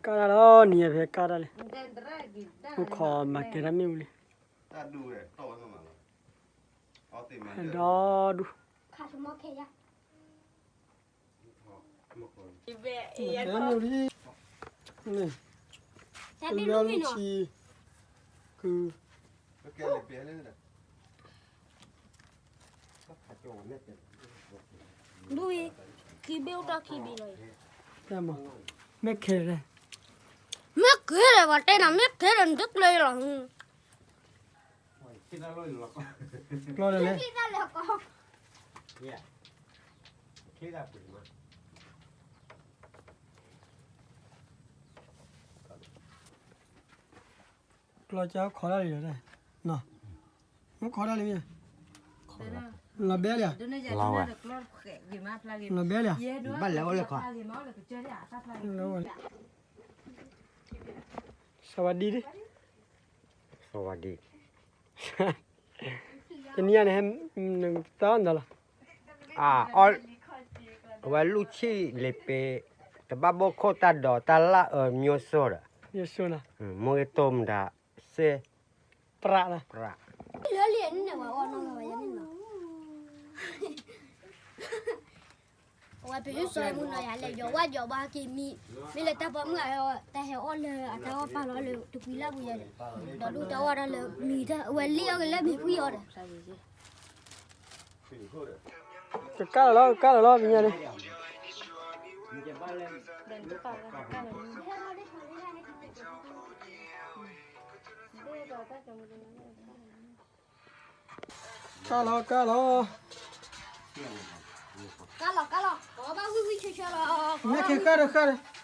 ကၢ်တၢ်လီၤ နံၤအံၤဖဲကၢ်တၢ်လံ, အိၣ်ခိးမၤကဲတၢ်မ့ၣ်အူလံ, ဒီဒူၣ်, မၤကဲတၢ်မ့ၣ်အူလံ, တလၢလီၤဆံ, ကု, ဒူၣ်အံၤ, ခံဘ့ၣ်အိၣ်တ့ၢ်ခံဘ့ၣ်လီၤအံၤ, မ့ၢ်ကဲလဲၣ်, မ့ၢ်ကဲလဲၣ် ပှၤတဲနၤ မ့ၢ်ကဲလဲၣ် နတကျဲလီၤ, ကျီလဲၣ်လဲၣ်, ကျီကါခိးတၢ်လံဒီး, မ့ၢ်ခိးတၢ်လံမ့ၢ်, လီၤဘဲလံ, လီၤဘဲလံ, ဘၣ်လဲၤအိၣ်လၢခီ, စဝၤဒံဒံ, စဝၤဒံ, တနံၤအံၤန့ၣ် ဟဲ, နသးအီၣ်နသးလီၤ, အဝဲလူၢ်ဆံၣ်လ့ၤပ့, တဘၣ်ဘီၣ်ခိၣ်တၢ်ဒိးတၢ်လၢအၢ မျိုးစိဒီး, မျိုးစိနီၤ, မ့ၢ်ဂ့ၤတိၢ်မတၤစ့, ပြးနီၤ, ပြး လၢလံန့ၣ်ဝဲအီၣ်နီၢ်ဂၤဝဲယၤန့ၣ်နီၤ, အဝဲပဟ့ၣ်စီၤမုၢ်နီၤယၤလဲၣ် ယီၤဝဲယီၤဘၣ်ဟဲက့ၤမံ, မ့ၢ်လၢတၢ်ပိာ်မုၣ်အတၢ်ဟဲအီၣ်လၢအတၢ်အီၣ်ပာ်လီၤလၢတကွံလၢပူၤယၤ, ဒီးဒူၣ်တၢ်အီၣ်တၢ်လၢမံၤတၢ် အဝဲလံအီၣ်က့ၤလၢမ့ၤဖှံအီၤဒီး ကကၢ်လီၤလီၤ ကကၢ်လီၤလီၤ ပညါန့ၣ် ကၢ်လီၤ ကၢ်လီၤ ကၢ်လီၤ ကၢ်လီၤ ကဘၣ်ဝံၣ်ဝံၣ်ဆၢဆၢလီၤ မ့ၢ်ခဲဃၢ်ဒီးဃၢ်ဒီး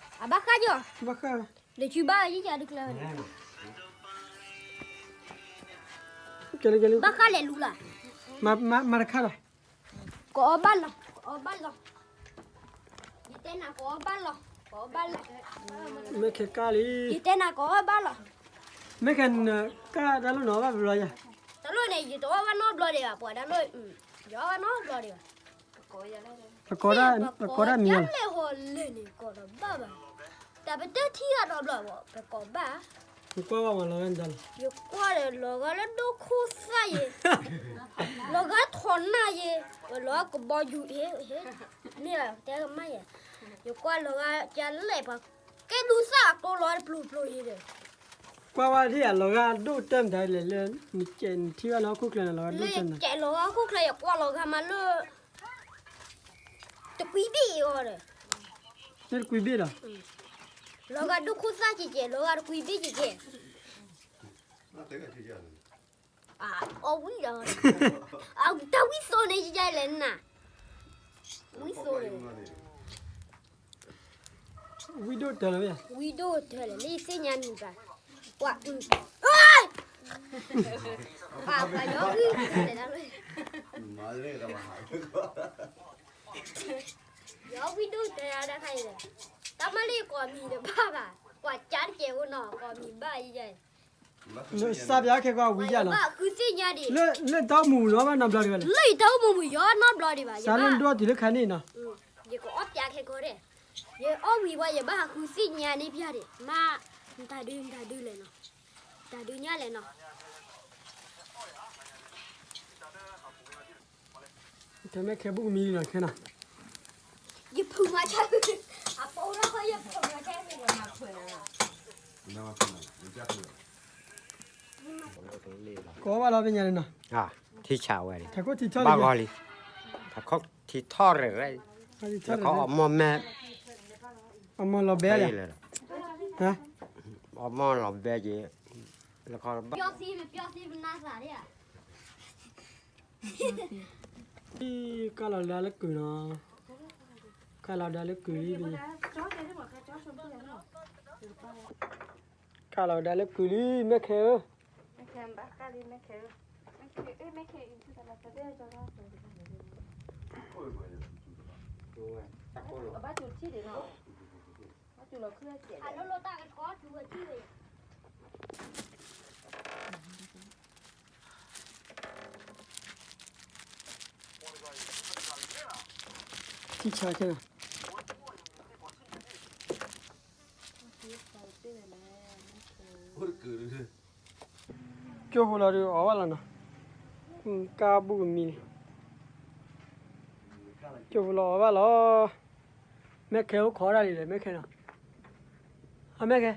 အဘၣ်ဃၢ်ကီၤ ဘၣ်ဃၢ် လၢစုဘၣ်ယံၣ်ယၤတကျၢၤ ကဲလၢကဲလၢ ဘၣ်ဃၢ်လဲၤလူလီၤ မၤတခါဒီး ကအီၣ်ဘၣ်လီၤ ကအီၣ်ဘၣ်လီၤ ယတဲနၤကအီၣ်ဘၣ်လီၤ ကအီၣ်ဘၣ်လီၤ မ့ၢ်ခဲကၢ်လံ ယတဲနၤကအီၣ်ဘၣ်လီၤ မ့ၢ်ခဲကၢ်တၢ်လိၣ်နီၤဘၣ်ဘျီယၤ တၢ်လိၣ်န့ၣ် ယတအီၣ်ဘၣ်နီတဘျီဒံးဘၣ် ပှၤတၢ်လိၣ် ယအီၣ်ဘၣ်နီတဘျီဒံးဘၣ် ပကိးဒၣ်မံၤလီၤ လဲၤဟီၣ်လဲၤန့ၣ် ကိးဒီးဘၣ်ဘၣ် တၢ်ပတၢၢ်ထံၣ်ဂၤဒီးဘျီ ပကိးဘၣ် ယကွၢ်ဘၣ်မးလီၤ ယကွၢ်ဒီးလီၤဂာ်လၢဒိၣ်ခိၣ်သၣ်ယဲ လီၤဂာ်ထီၣ်နၢ်ယဲ လီၤဂာ်ကဘီယူၤ မ့ၢ်တဲကမၣ်ယဲ ယကွၢ်လီၤဂာ်ကလဲၣ်ပှၤ ကဲဒူသၣ်အကျိလီၤတပျိၤပျိၤယဲဒီး ကွၢ်ဝဲဒ်အလီၤဂာ်ဒိၣ်တၢ်မတၤလဲၣ်လၢ နထံၣ်ဘၣ်လၢဟီၣ်ခိၣ်ချၢန့ၣ် လီၤဂာ်ဒိၣ်တၢ်မတၤ လၢယကဲလီၤဂာ်ဟီၣ်ခိၣ်ချၢ ယကွၢ်လီၤဂာ်မးလၢ တကွံဘ့ၣ်အီၤဒီး လၢတကွံဘ့ၣ်ဒီး လီၤဂာ်ဒိၣ်ခိၣ်သၣ်ကဲကဲ လီၤဂာ်တကွံဘ့ၣ်ကဲကဲ အီၣ်ဝံၣ်ဒီး တၢ်ဝံၣ်သိးန့ၣ်ယလဲၣ်နၤ ဝံၣ်သိးန့ၣ် ဝံၣ်ဒိၣ်တၢ်လီၤ ဝံၣ်ဒိၣ်တၢ်လီၤ လၢယသ့ၣ်ညါမံၤဘၣ် ပှၤ ပှၤပှၤယီၤဝံၣ်တၢ်လီၤ ယီၤဝံၣ်ဒိၣ်တၢ်လီၤတခါအံၤ တၢ်မၤလၢယကိးမံၤတဘၣ်ဘၣ် ပှၤကၢ်တကဲးဖိနီၤ ကိးမံၤဘၣ်ယဲ စါပျးခဲကီၢ်ဝံၤယါလီၤ ဃုသ့ၣ်ညါဒံး လၢတၢ်အိၣ်မူနီၤဘၣ်နီတဘျီဒံးဘၣ် လၢယတၢ်အိၣ်မူမူယီၤနီတဘျီဒံးဘၣ် စးလၢနဒိၣ်တုၤလၢခါန့ၣ်နီၤ ယကအီၣ်ပျးခဲကီၢ်ဒဲး ယအီၣ်ဝံၤဝဲယဘၣ်ဟးဃုသ့ၣ်ညါန့ၣ်ပျးဒံး မ့ၢ် တၢ်ဒု တၢ်ဒုလဲၣ်နီၤ တၢ်ဒုညါလဲၣ်နီၤ တမ့ၢ်ခဲဘူးကမံၤလီၤခဲနီၤ ယဖုမၤဆါ အပိလီၤယဖုမၤဆါ ကိးဘၣ်လီၤပညါန့ၣ်နီၤ ထံဆးဝဲလံ ထးခိၣ်ထံထီၣ်လံ ဘၣ်ဂီၤလံ ထးခိၣ်ထံထီၣ်ရဲၣ်ရဲၣ် လၢခီအီၣ်မီၢ်မဲ အီၣ်မီၢ်လီၤဘဲလံ အီၣ်မီၢ်လီၤဘဲက့ၤ လၢခီ ကၢ်လီၤဒါလၢကုၢ်နီၤ ကၢ်လီၤဒါလၢကုၢ်လံ ကၢ်လီၤဒါလၢကုၢ်လံ မ့ၢ်ခဲဧၢ ထံဆးခဲနီၤ ကၠိဖိလီၤဒုးအီၣ်ဘၣ်လီၤနီၤ, ကါဘူၣ်ကမံၤန့ၣ်, ကၠိဖိလီၤအီၣ်ဘၣ်လီၤ, မဲၣ်ခဲအိၣ်ခိးဒၣ်လံဒီး မဲၣ်ခဲနီၤ, အမဲၣ်ခဲ,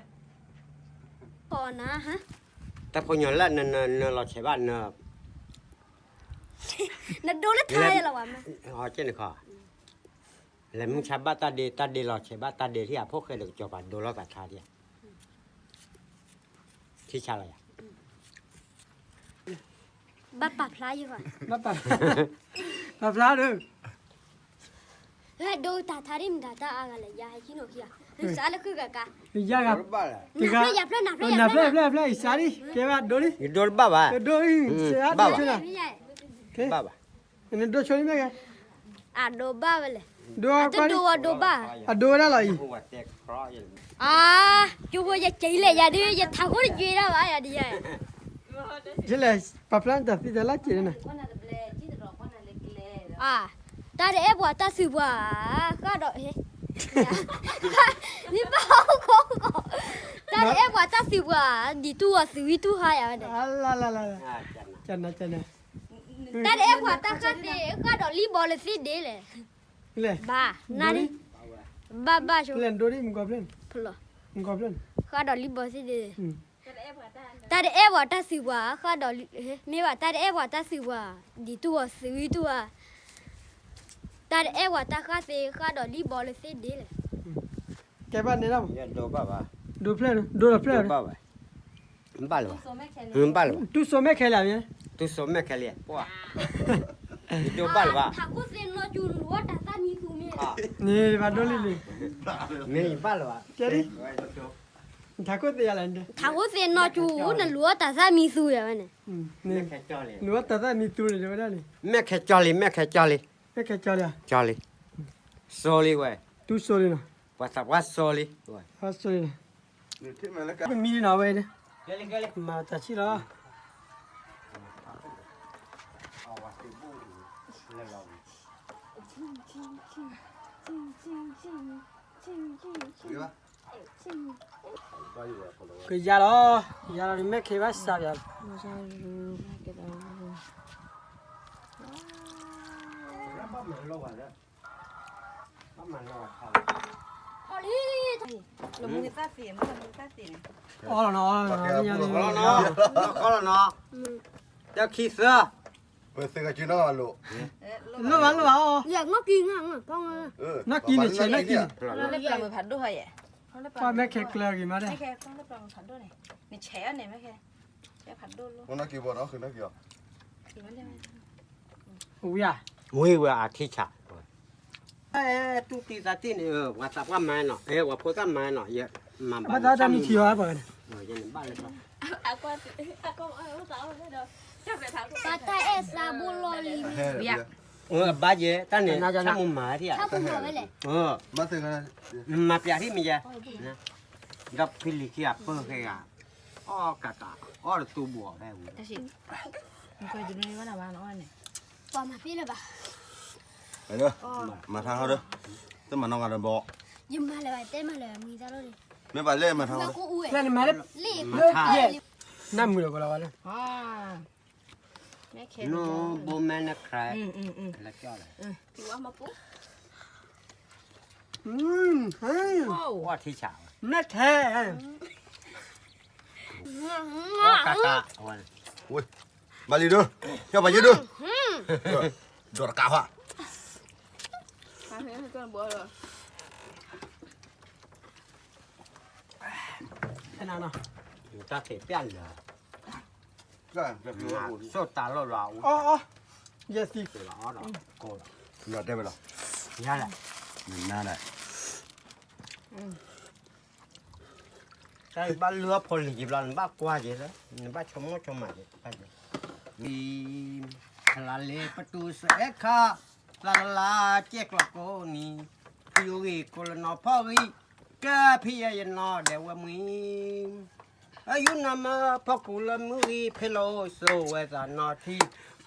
တၢ်ဖိညီလၢ နလီၤဆဲးဘၣ်န နဒိလၢထါယဲလီၤဝဲမ့ၢ်, ဟီကဲန့ၣ်ခီ, လဲၤမုၢ်ဆါဘၣ်တၢ်ဒ့ တၢ်ဒ့လီၤဆဲးဘၣ်တၢ်ဒ့ထံၣ် အဖိၣ်ဃဲဒီးကစီၤပၤဒိလီၤသးထါထံၣ်, ထံၣ်ဆါလီၤယၤ, ဘၣ်ပာ်ဖျါယၤ, ဘၣ်ပာ်ဖျါဒီး ဟဲဒိတၢ်ထါဒ်မတၤတၢ်အါဂၤလဲၣ် ယၤဟဲခံနီၤခံဂၤ, စးလၢခုဂၤကါ, ယၤဂၤ, နဖျၢၣ်ယၤဖျၢၣ် နဖျၢၣ်ယၤဖျၢၣ် နဖျၢၣ်ယၤဖျၢၣ် ယစးဒ် ကဲဘၣ်ဒိလံ, ယဒိတဘၣ်ဘၣ်, ယဒိလံ, ဘၣ်ဘၣ်, ဘၣ်ဘၣ်, နဒိဆိလံမ့ၢ်ဂ့ၤ, အဒိဘၣ်ဝဲလဲၣ်, ဒိဝဲဒၣ်လီၤအံၤ, အ, ကၠိဖိယကဲလဲၣ် ယၤဒ်ယထးခိၣ်တက့ၤဒၣ်ဘၣ်ယၤဒ်ယၤ ယလဲၤ ပာ်ဖျါတၢ်သံတၢ်လၢက့ၤန့ၣ်, အ, တၢ်တအဲၣ်ပှၤတၢ်စုပှၤ, ဃၣ်ဒီး, မ့ၢ်ဘၣ်ဟီၣ်ခိၣ်, တၢ်တအဲၣ်ပှၤတၢ်စုပှၤ, ဒ်တူၢ်အီၤသုးဝံတူၢ်ဟါယၤဝဲန့ၣ်, တၢ်တအဲၣ်ပှၤတၢ်ဃၣ်သ့, ဃၣ်ဒီးလံဘီလၢသ့ၣ်ဒ့လဲၣ်, ဘၣ်, နၤဒ်, ဘၣ်ဘၣ်ဆိ, ဃၣ်ဒီးလံဘီသ့ၣ်ဒ့ တၢ်တအဲၣ်ပှၤတၢ်စုပှၤ, ဃၣ်ဒီး, မ့ၢ်ဘၣ် တၢ်တအဲၣ်ပှၤတၢ်စုပှၤ, ဒ်တူၢ်အီၤသုးဝံတူၢ်ဟါ, တၢ်တအဲၣ်ပှၤတၢ်ဃၣ်သ့ ဃၣ်ဒီးလံဘီလၢသ့ၣ်ဒ့လဲၣ်, ကဲဘၣ်န့ၣ်လီၤ, ဒိဖျၢၣ်, ဒိဖျၢၣ်, ဘၣ်လၢၤဘၣ်, ဘၣ်လၢၤဘၣ်, တူၢ်စိမဲၣ်ခဲလၢာ်မ့ၢ်, တူၢ်စိမဲၣ်ခဲလၢာ်, ပှၤ, ဒိဘၣ်လၢၤဘၣ်, န့ၣ်ဘၣ်ဒိလံလံ, မ့ၢ်ဘၣ်လၢၤဘၣ်, ကဲဒ် ထးခိၣ်သ့ယၤလဲၣ်, ထးခိၣ်သ့နီၢ်ကၠူ နလူၤအီၣ်တၢ်သၣ်မံသူယၤဝဲန့ၣ်, လူၤအီၣ်တၢ်သၣ်မံသူန့ၣ် တဲဝဲဒၣ်န့ၣ်, မဲၣ်ခဲကၠီလံ မဲၣ်ခဲကၠီလံ, မဲၣ်ခဲကၠီလံ, ကၠီလံ, စိလံဝဲ, တူၢ်စိလံနီၤ, ပှၤသးပှၢ်စိလံ, စိလံနီၤ, ကမံလံနီၤဝဲန့ၣ်, မၤတၢ်ဆံၣ်လီၤ. ကယၤလီၤ, ယၤလီၤဒီး မဲၣ်ခဲဘၣ်စးယၤလီၤ. အီလီၤနီၤ, အီလီၤနီၤ, တၢ်ခံသၢ, လိၣ်ဘၣ်လိၣ်ဘၣ်အီၤ, နီၢ်ကံၤ, နီၢ်ကံၤန့ၣ်ဆဲး, နီၢ်ကံၤန့ၣ်, ပှၤမဲၣ်ခဲကျၢၤဂ့ၤမးဒၣ်, ဝံၤဧါ, ဝံၤဝဲအထံဆး, တူၢ်တံၢ်သးတံၢ်န့ၣ်, ပှၤသးပှၢ်မၤနီၤ, ပှၤဖိသၣ်မၤနီၤ, ယမၤဘၣ်တၢ်မံၤထံအီၤဘၣ်န့ၣ်, ယန့ၣ်ဘၣ်လၢ ပှၤတၢ်အဲၣ်သးဘိလီၤလံ, ဘၣ်ယဲ, တၢ်န့ၣ် ဆၣ်မူမၤထံၣ်ဧါ, မၤပျးထံၣ်မ့ၢ်ယဲ, ဒီးဖံလံၤခံဂၤပၢၢ်ခဲဂၤ, အီၣ်ကးကး, အီၣ်တတူၢ်ဘှီးဖဲဝံၤ, ပှၤမၤဖဲလၢၤဘၣ်, မၤထါဟီဒီး, တမၤနီၢ်ဂၤဒီးဘီ, ယမၤလၢၤဘၣ် တဲမၤလၢၤမံၤသၣ်လီၤ, မ့ၢ်ဘၣ်လဲၣ်မၤထါဟီဒီး, မၤထါ, နၢ်မုာ်ဒီးကလီၤဝဲလၢ နဘိမဲနခရၤ, လၢကၠီလီၤ, မဲၣ်ထဲ, ဘၣ်လံဒိ, ကၠီဘၣ်ယဲဒိ, ဒီးတကးဖး တၢ်သ့ၣ်ပျၢ်လၢာ်, စိၢ်တၢ်လီၢ်လီၤ, ယဲသံ, တဲဝဲလီၤ, နၤလဲၣ်, တၢ်ဘၣ်လုၢ်အီၣ်ဖိလံၤက့ၤဘျီ နဘၣ်ကွၢ်က့ၤလၢ နဘၣ်ဆိကမိၣ်ဆိကမးက့ၤ, ဝံၤ, ဖလါလ့ပတူးစအဲခါ, သးတလါကဲကျီကိးနံၤ, ဖံအိၣ်ဂံၢ်ကိးလၢနီၤဖီၣ်ဂံၢ်, ကဲဖံယဲယနီၢ်ဒဲးဝဲမှံ အယူၢ်နၤမၢဖီခိၣ်လၢမုၢ်ဂံၢ် ဖဲလီၤအိၣ်ဆိးဝဲသးနီၢ်ထံ,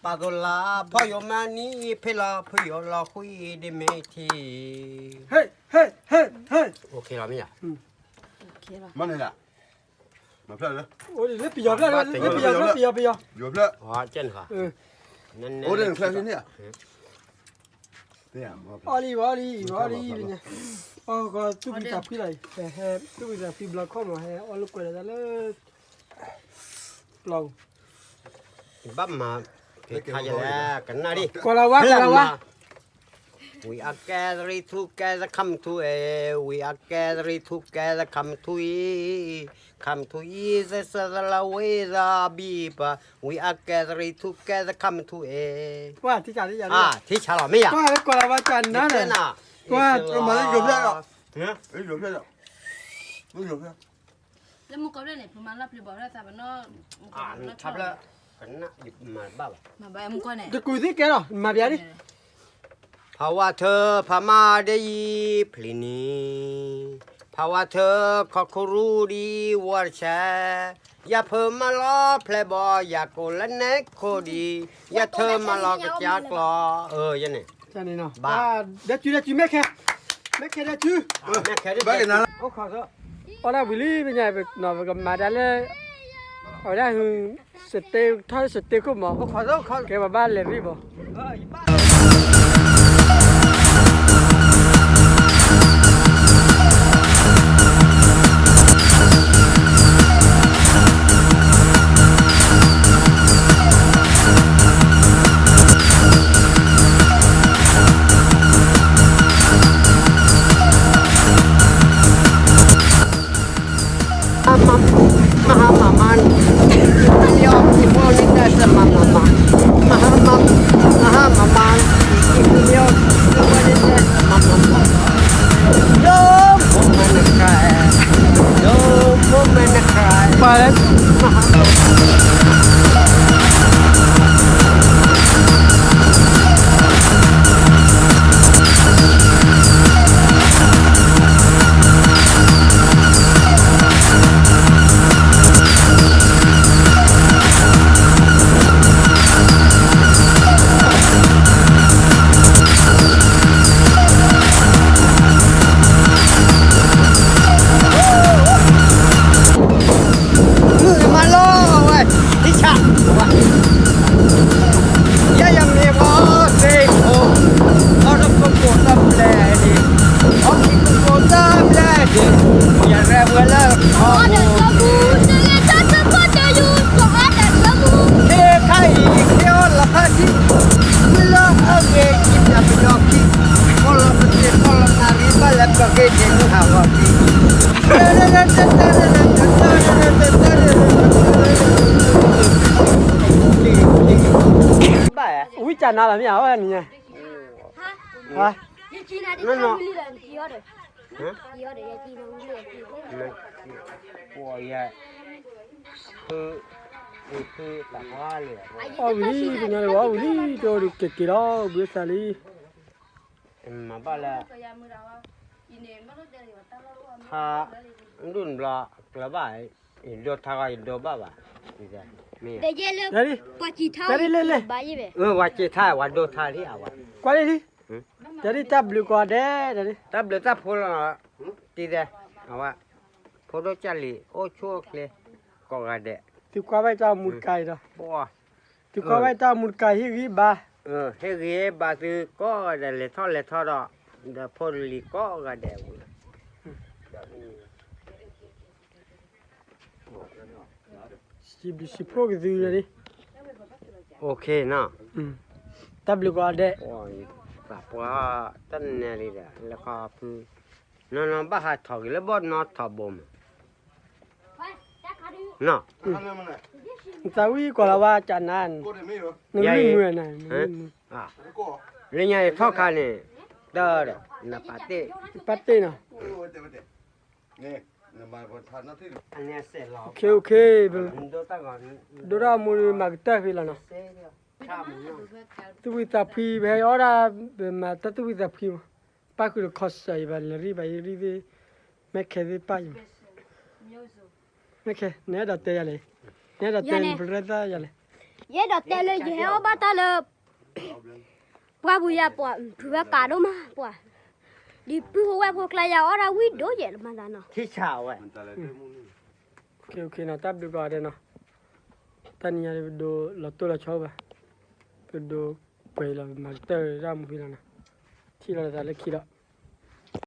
ပာ်သိလါဖီယိၤမၤနံၤ ဖဲလီၤဖုယိၤလီၤဃံဒ်မ့ၢ်ထံ, ဟ့ၣ်, ဟ့ၣ်, ဟ့ၣ်, ဟ့ၣ်, အိၣ်ခ့လီၤမ့ၢ်ဧါ, မ့ၢ်န့ၣ်ဒၣ်, အိၣ်လၢပယီၤဖျၢၣ်, လၢပယီၤဖျၢၣ်, ပယီၤဖျၢၣ်, ပယီၤဖျၢၣ်, အိၣ်လၢဖျၢၣ်န့ၣ်, အီလံ အီလံ အီလံ, အီ သူၣ်ဖှံသးဖှံလီၤအံၤ, ဟဲ သူၣ်ဖှံသးဖှံဘျီခီၣ်မး ဟဲအီၣ်လိာ်ကွဲလီၤတၢ်လၢ ပျီပူၤ, ဘၣ်မၤ ကနၣ်ဒံး, ကွၢ်လီၤဝါ ကွၢ်လီၤဝါ We are gathering together, come to a. We are gathering together, come to a. Come to a, this is the way the people. We are gathering together, come to a. ထံဆါလီၤ မ့ၢ်ယၤ, ကွၢ်လီၤဝါ ကနၣ်ဒီး, ကွၢ် မၤလၢယိၤဖျၢၣ်ဒီး, ယိၤဖျၢၣ်ဒီး, ယိၤဖျၢၣ်, လၢမူကီၢ်ဖျၢၣ်န့ၣ် ပမၤလီၤပျံၤဘၣ်ဝဲဒၣ်သးပနီၣ်, တကူးသ့ၣ်ကဲလီၤ မၤပျးဒံး, ဖးဝါထၢဖးမါဒဲယံၤဖျံးနံၤ, ဖးဝါထၢ ခီခိၣ်ရူဒံး ဝီတဆဲး, ယၤဖၢမၤလီၤဖျဲၣ်ဘီ ယၤကိးလၢနဲခိၣ်ဒံး, ယၤထၢမၤလီၤကစၢ်ကျီ, န့ၣ်, ဒဲစု ဒဲစု မ့ၢ်ခဲ, မ့ၢ်ခဲဒဲစု, အိၣ်ခိးသီ, အီၣ်ဒၣ်ဝံၤလံ ပညါ ပကမၤဒၣ်လၢ အဝဲဒၣ် စတဲ ထီၣ်စတဲခိၣ်မး, ကဲပှၤဘၣ်လဲၤရံၣ်ဘၣ် Maha maman. Yo, ipo ni ta sa mama. Maha mam, maha maman. Yo, ipo ni ta sa mama. Don't woman cry. Don't woman cry. Maha. Mă lo, wai, hicha, wai. Ia ia mie bo se ko. Ora ko ko ta bledi. Oki ko ko ta bledi. Ia re wala. Ora ko ko ta bledi. Ke kai ke ola pati. Mula age kita pedoki. Kola pete kola nari bala pake denu hawa. Wí ca na la mía, hola niña. No, no. Ɔ wí lí, kò nyɔ lè wɔ ɔ wí lí, တအိၣ်ဒုးက့ၤက့ၤလီၤ ဘုသးလံ. မၤဘၣ်လၢ ဟါ ဒူၣ်ဘျီ ကျၢၤဘၣ် ယဒိထါဂီၤ ယဒိဘၣ်ဘၣ် မ့ၢ် တၢ်ဒ်လဲၣ်လဲၣ် ပှၤစံးထါ ဝဲ ဝဲစံးထါ ဝဲဒိထါလံ အဝဲ ကွၢ်လံလံ တၢ်ဒ်တၢ်ဘျုးကိးဂၤဒဲး တၢ်ဒ် တၢ်ဘျုးတၢ်ဖှိၣ်လီၤ တံၤသဲး အဝဲ ဖိဒိၣ်ကၢ်လံၤ အိၣ်ဆူၣ်အိၣ်ချ့ ကိးဂၤဒဲး သုကွၢ်ဘၣ်တၢ်မူတကါအံၤဒီး သုကွၢ်ဘၣ်တၢ်မူတကါ ဟ့ၣ်ဂံၢ်ဘါ ဟ့ၣ်ဂံၢ်ဘါသုကိးဂၤဒဲး လဲၤထီၣ်လဲၤထီၣ်ဒီး ဒီးဖိလံၤကိးဂၤဒဲး စံးဘျုးစံးဖှိၣ်က့ၤသုလံ တၢ်ဘျုးကိးဂၤဒဲး ပှၤတၢ်နဲလံဒီး လၢခီဖု နီၢ်နီၢ်ဘၣ်ဟးထီၣ်က့ၤလၢဘီၣ်နီၢ်ထီၣ်ဘိမး နီၢ် နသးဝံၣ်ကွၢ်လီၤဝဲကနၤ နကလုၢ်မုာ်နၤ လၢညါယထီၣ်ခါန့ၣ် တၢ်ဒီး နပာ်တ့ၢ် ပာ်တ့ၢ်နီၤ OK OK ဒိၣ်ထီၣ်မူမၤကတၢၢ်ဖဲလီၤနီၤ သူၣ်ဖှံသးဖှံ ပဟဲအီၣ်ဒၣ် ပမၤတၢ်သူၣ်ဖှံသးဖှံမး ပၣ်ဃုာ်ဒီးခီစၢ်အံၤဘၣ် လၢရံၣ်ဘၣ်ယရံၣ်သ့ၣ် မဲခဲသ့ၣ်ပၣ်အံၤမး မဲခဲ နအဲၣ်ဒိးတဲယၤလဲၣ် နအဲၣ်ဒိးတဲပရၢသၣ်ယၤလဲၣ် ယအဲၣ်ဒိးတဲလၢယဟဲအီၣ်ဘၣ်တၢ်လၢ ပှၢ်ပူၤယၤပှၤ ဖုဝဲကးဒိၣ်မးပှၤ ဒ်ပုၢ်ဖိဝဲၢ်ဖိကျါယၤအီၣ်ဒၣ်ဝံၣ်ဒိၣ်ယဲၣ်လၢမၤသးနီၤ, ထံဆးဝဲ, နီၤ, တၢ်ဘျုးကိးဂၤဒဲးနီၤ, တၢ်နံၤညါဒ်ပဒိးလီၤတိၢ်လီၤဆီအိၣ်ဘၣ်, ပဒိးပှဲၤလီၤ ပမၤကတၢၢ်တၢ်မူဖံလီၤနီၤ, ထံၣ်လီၤသးလၢခံလီၤ.